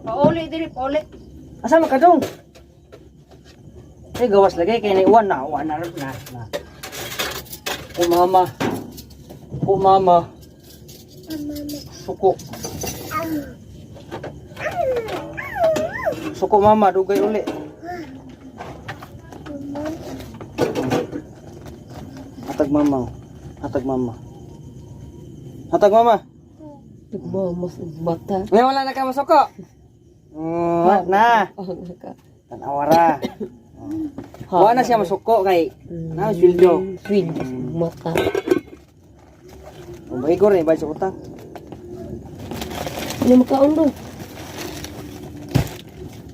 Pauli diri, pauli. Asa man ka dong? Eh, gawas lagi kay na uwan na, uwan na na. Na. Ko mama. Ko mama. Suko. Suko mama, dugay uli. Hatag mama. Oh. Hatag mama. Hatag mama. Tugmamas og bata. Ngayon wala na ka masuko. Na. Oh, naka. Tanawara. Wala na siya masuko kay na sweldo. Sweldo mata. O baigor ni bayad sa utang. Ano makaon do?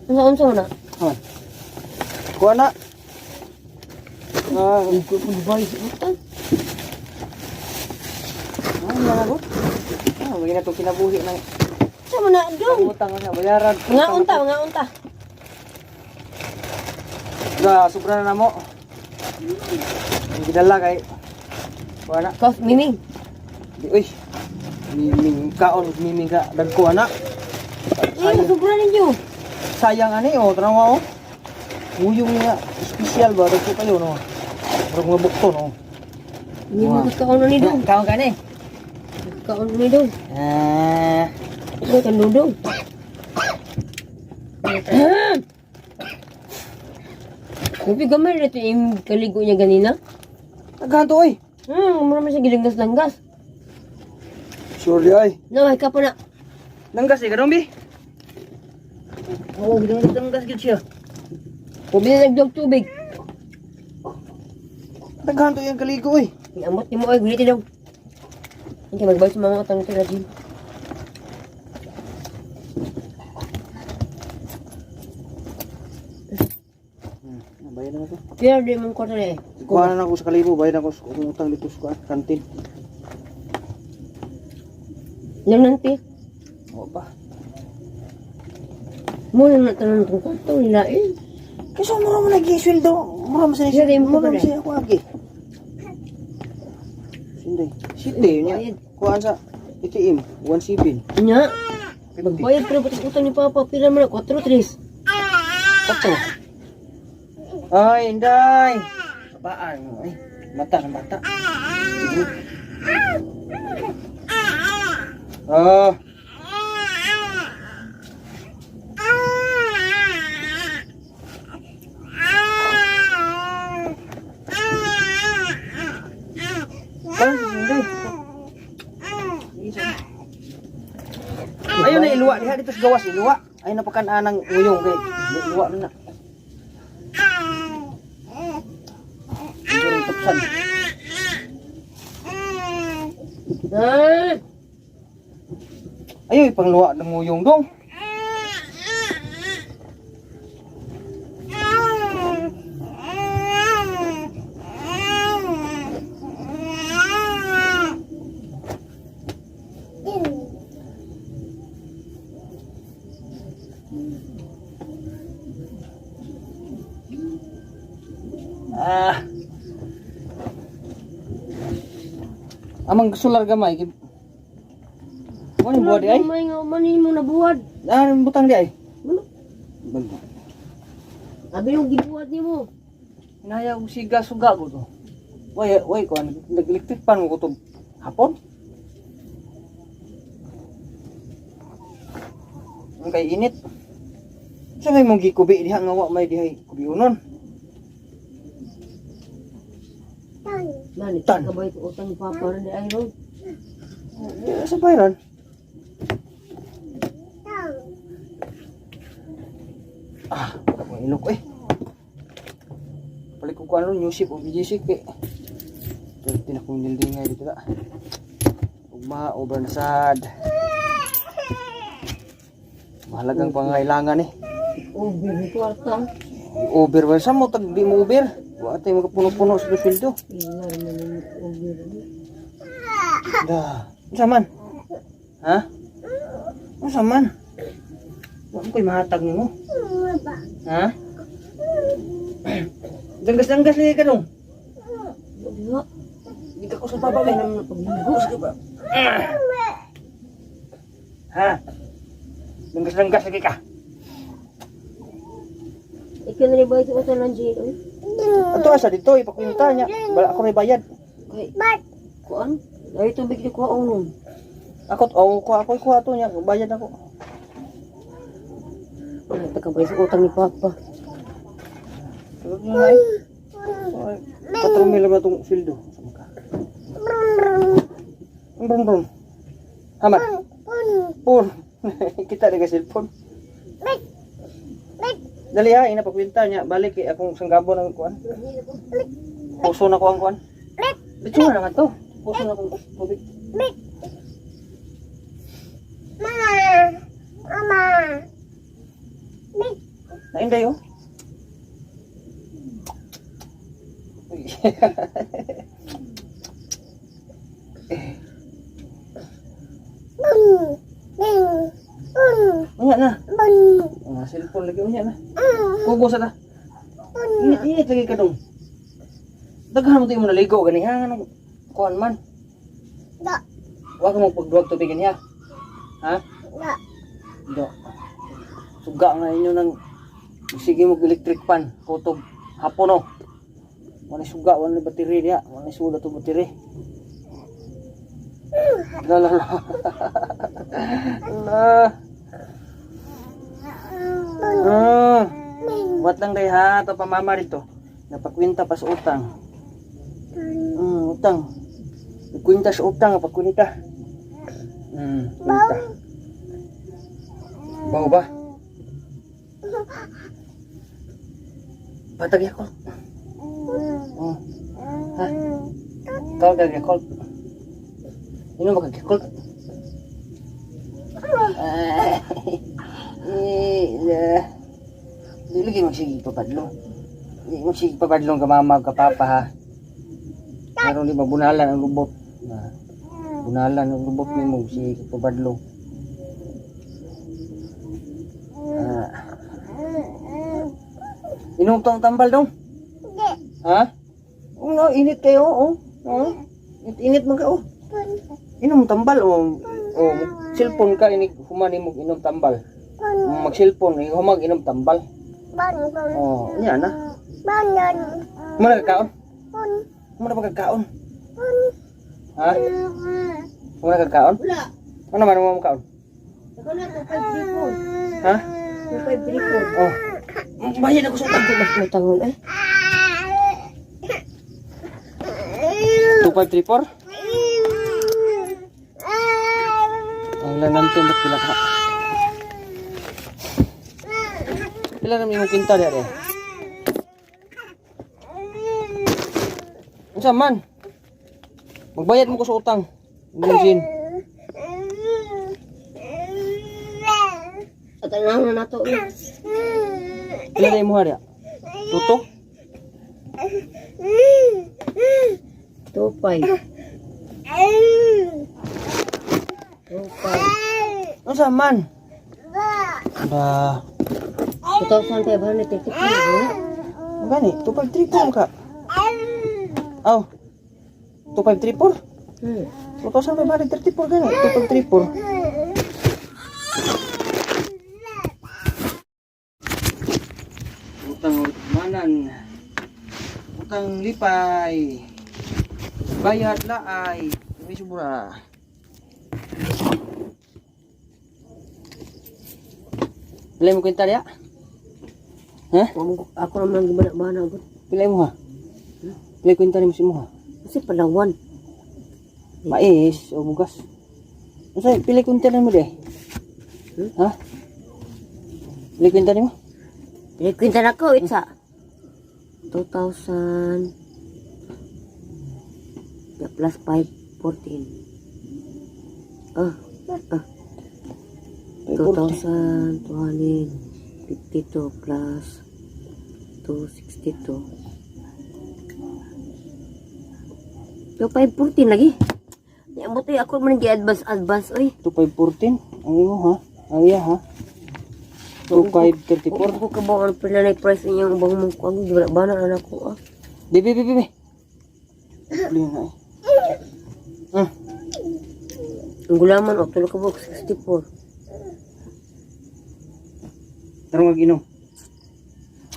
Unsa unsa na? Oh. Kuha na. Ah, Igo po bayad sa utang. ano na ko? Ah, wala na to kinabuhi ng Sa man na dong? utang na bayaran. Mga unta, mga unta. Ga, sobra na namo. Ang gidala kay kuha na. Kos miming. Di uy. Miming kaon, miming ka dagko ana. Ay, sobra ninyo. Sayang ani oh, tanawa oh. Uyong nga special ba dagko kayo no. Murag mga bukto no. Hindi mo kaon ni dong. Kaon ka ni. Kaon ni dong. Ah. Ikaw kan dudong. Kopi gamay na ito yung kaligo niya ganina. Naghanto oy. Mura man siya gilanggas-langgas. Sure di ay. No, ay ka pa na. Nanggas eh kadong bi. Oo, gidanggas gid siya. Kopi na nagdog tubig. Naghanto yung kaligo oy. Amot ni mo ay guliti daw. Hindi magbayad sa mga utang ito rajin. Bayad na to. Pero di mong kwarta na eh. Kuha na ako sa kalibo, bayad ako sa akong utang dito sa kuan, kantin. Lang nanti. Oo pa. Muna na tanong itong kwarto nila eh. Kasi mura mo lagi sweldo, mura mo sa Siya rin mo mura mo pa sa ako agi. Sinday. Sinte niya. Bayad. Kuan sa ATM, 17. Nya. Magbayad pero batas utang ni Papa. Pila man na? 4-3. Patro. Ay, inday. Babaan mo ay. Mata ng bata. Ah. Parang si Inday. Ayun na iluwa diha dito sa gawas iluwa. Ay napakan-anang uyong kay iluwa na na. Hindi rin tupsan. Ah! Ayaw ipangluwa ng uyong dong. Ah. Amang solar gamay. Mo ni buhat di ay? May nga mani mo nabuhad. Ah, butang di ay. Ano? Bagyo. Abi yung gibuhat nimo. Hinaya og siga suga ko to. Way way ko nag-electric pan mo ko to hapon. Ang kay init. Sa may mong gikubi diha nga wa may dihay kubiunon. Mani, Tan. kabay ko utang ni Papa rin di ay ron. Eh, sa bayran. Ah, ang ilok eh. Palit ko kuan ron, new ship o BGC kay. Pero tinakong nildingay dito ta. Ugma over na sad. Mahalagang pangangailangan eh. Oh, bibi kwarta. Over ba sa mo tag di mo over. Wa tay makapuno-puno sa sweldo. Ila naman yung over. Da. Unsa man? Ha? Unsa man? Wa mo ko'y mahatag nimo. Ha? Danggas-danggas lagi ka dong. Diha. Hindi ka ko sa baba may Alam na pagligo. Sa baba. Ha? Langgas-langgas lagi ka. Ikaw na rin ba ito utang ng jail, oy? Ato asa dito ipakwinta niya. Wala ako may bayad. Kay, kuan? Ay, tubig ni kuha nun. Ako oh, kuha ako kuha to niya, bayad ako. Ay, taga ba sa utang ni Papa? Tulog na ay. Ay, 4,000 lang na itong sweldo. Saan ka? Brum brum. Hamad. Pun. Kita na ka cellphone. Dali ha, ina pagkwinta niya. Balik kay akong sanggabo ng kuan. Puso na ko ang kuan. Dito na naman to. Puso na akong tubig. Nainday oh. Uy. Unya na. Mga cellphone lagi unya na. Kugo sa ta. Init init lagi ka dong. Daghan mo tayo mo naligo gani ha nganong kuan man. Wa ka mo pagduwag tubig gani ha. Ha? Do. Suga nga inyo ng sige mo electric pan kutob hapon oh. Wala suga, wala battery diya, wala suda to battery. La la la. La. Ah. Wat lang day ha, to pamama rito. Napakwinta pa sa utang. Utang. Nagkwinta sa utang, napakwinta. Kwinta. Baw ba? Patag ako. Oh. Ha? Kau kag Yakult. Inom ba kag Yakult? Ah, eh, eh. Dili gyud magsige papadlong. Di magsige papadlong ka mama ka papa ha. Meron di ba bunalan ang lubot. Na. Bunalan ang lubot nimo sige papadlong. Ah. Inom tong tambal dong. Ha? Oo nga, init kayo, oh. Oh. Init, init man ka, oh. Inom tambal, oh. Oh, cellphone ka, inig, humani mo, inom tambal. Mag-cellphone, eh, humag, inom tambal. Oh, niya na. Muna kakaon? Muna pa kakaon? Ha? Muna kakaon? Wala. Ano man mo kaon? Ikaw na, 2534. Ha? 2534. Oh. Bayad ako sa utang ko. Utangon, eh. 2534? Ang lananto ba't pila ka? Pila naman yung kinta diyan eh? Unsa man? Magbayad mo ko sa utang. Imagine. At ang na nato, eh. Pila na imo ha Tuto? 25. 25. Unsa man? Ba, 2,534, eh. gani 2534 ka. Aw. 2534? 2,534 gani, 2534. Utang manan. Utang lipay. Bayad laay. May sobra. Pila mo kwenta diya? Ha? Ako naman gimana-mana. Pila mo ha? Pila kwenta nimo si mo ha? Kasi palawan. Mais o bugas. Unsa pila kwenta nimo di? Ha? Pila kwenta nimo? Pinikwinta na ko, itsa. 2,000 yeah, plus 5, 14. Ah, ah, 2,252 plus 262. 2,514 lagi. Ya, mo ako man gi-advance advance oy. 2514 ang imo ha? Ang iya ha? 2534. Ko ka ba ang pila na price inyong ubang mong kuang di ba na anak ko ah. Bibi bibi bibi. Bili na eh. Ang gulaman o tulo ka box 64. Tarong mag-inom.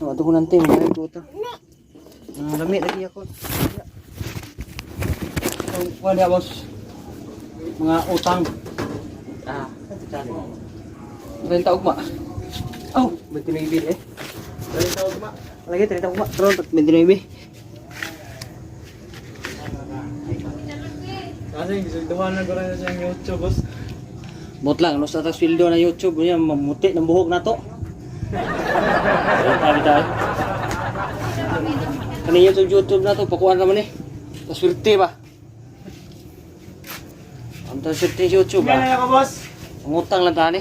Oh, ato ko nante, mga ito ta. Lami lagi ako. Ang kuha niya, boss. Mga utang. Ah, 30 ugma. Oh, 29 eh. 30 ugma. Lagi 30 ugma. Karon 29. Kasi gisulduhan na ko rin sa siyang YouTube, boss. Bot lang, no sa atas sweldo na YouTube, niya mamuti ng buhok nato. Tabi tayo. Kani YouTube YouTube na to, pakuan naman eh. Paswerte ba? Ang taswerte sa YouTube Kaya ba? ako, boss. Ang utang lang tani.